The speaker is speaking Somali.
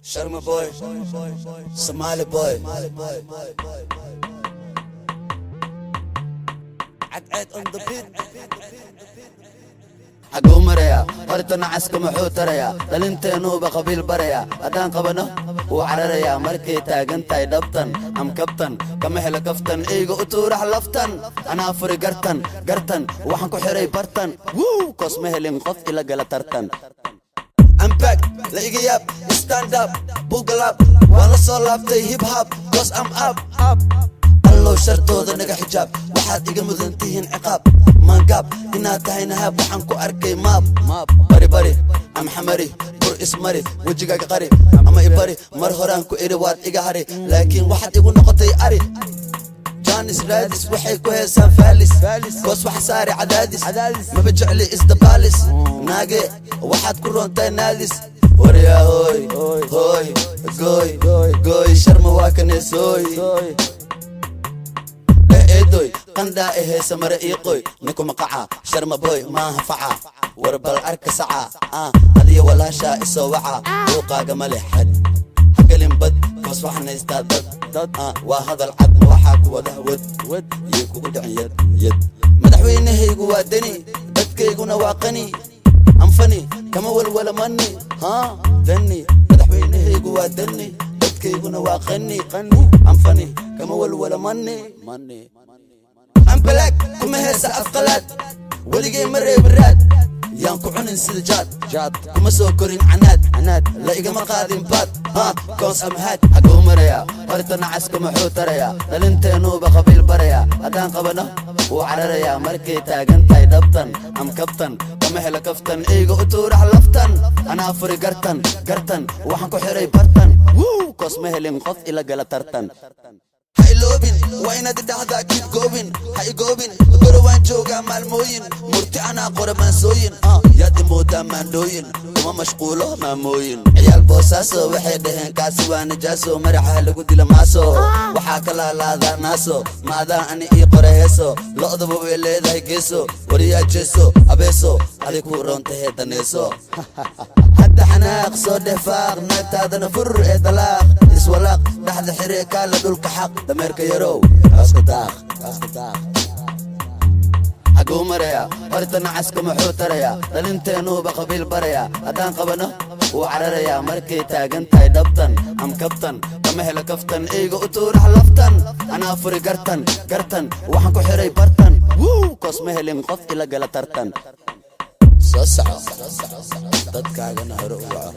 Sharma boy, Somali boy. Cadceed on the beat. Xaguu marayaa horta nacaska? Muxuu tarayaa dhalinteennuuba qabiil barayaa? Haddaan qabano wuu cararayaa. Markay taagan tahay dhabtan am kabtan, kama helo kaftan. Eyga u tuurax laftan, anaa furi gartan gartan. Waxaan ku xiray bartan wuu koos, ma helin qof ila gala tartan. I'm back, la iga yaab, stand up, buckle up, waan la soo laabtay hip hop, 'cause I'm up up. Allow shartooda naga xijaab, waxaad iga mudan tihiin ciqaab. Maangaab inaad tahay nahaab, waxaan ku arkay maab. Bari bari amxamari, bur ismari, wejigaaga qari ama ibari. Mar horaan ku idhi waad iga hari, laakiin waxaad igu noqotay ari. Janis raadis, waxay ku heesaan faalis, koos waxa saari cadaadis. Maba jecli isdabaalis, naage waxaad ku roontahay naadis. Waryaa hooy hooy, gooy gooy, Sharma waa kaneesooy. Dheh eedoy, qandhaa e heesa mare ii qoy. Ninku maqaca Sharma boy maaha faca. War bal arka saca ah, adiya walaashaa isoo waca. Buuqaaga ma leh xad, hagelin bad, koos waxaan haystaa dad dad ah. Waa hadal cad, ma waxaa ku wada wad wad iyo kugu dhicin yad yad. Madaxweynahaygu waa Deni, dadkayguna waa qani. Anfani kama walwala mani haa dani. Madaxweynahaygu waa Deni, dadkayguna waa qani qani. Anfani kama walwala mani mani. Ambalaag kuma heesa afqalaad, weligay ma reebiraad. Yaan ku cunin sida jaad jaad, kuma soo korin canaad canaad. La igama qaadin baad ha koos amhaad. Xaguu marayaa horta nacaska? Muxuu tarayaa dhalinteennuuba qabiil barayaa? Haddaan qabano wuu cararayaa. Markay taagan tahay dhabtan am kabtan, kama helo kaftan. Eyga u tuurax laftan, anaa furi gartan gartan. Waxaan ku xiray bartan wuu koos, ma helin qof ila gala tartan. Ha iloobin, waa inaad idhahdaa keep going. Ha igoobin, gorowaan joogaa maalmooyin. Murti anaa qora maansooyin, yaad imoodaa maandhooyin? Kuma mashquulo maamooyin. Ciyaal Boosaaso waxay dhaheen kaasi waa najaaso, maraxa lagu dila maaso. Waxaa ka laalaadaa naaso, maadaa ani ii qora heeso. Lo'daba way leedahay geeso. Wariyaa jeeso abeeso, adig kuu roontahee daneeso. Hadda xanaaq soo dhefaaq, naagtaadana fur ee dalaaq. Iswalaaq dhexda xire, kaala dhulka xaq. Dameerka yarow cooska daaq, cooska daaq. Xaguu marayaa horta nacaska? Muxuu tarayaa dhalinteennuuba qabiil barayaa? Haddaan qabano wuu cararayaa. Markay taagan tahay dhabtan am kabtan, kama helo kaftan. Eyga u tuurax laftan, anaa furi gartan gartan. Waxaan ku xiray bartan wuu koos, ma helin qof ila gala tartan. Soo soco, dadkaagana hore u waco.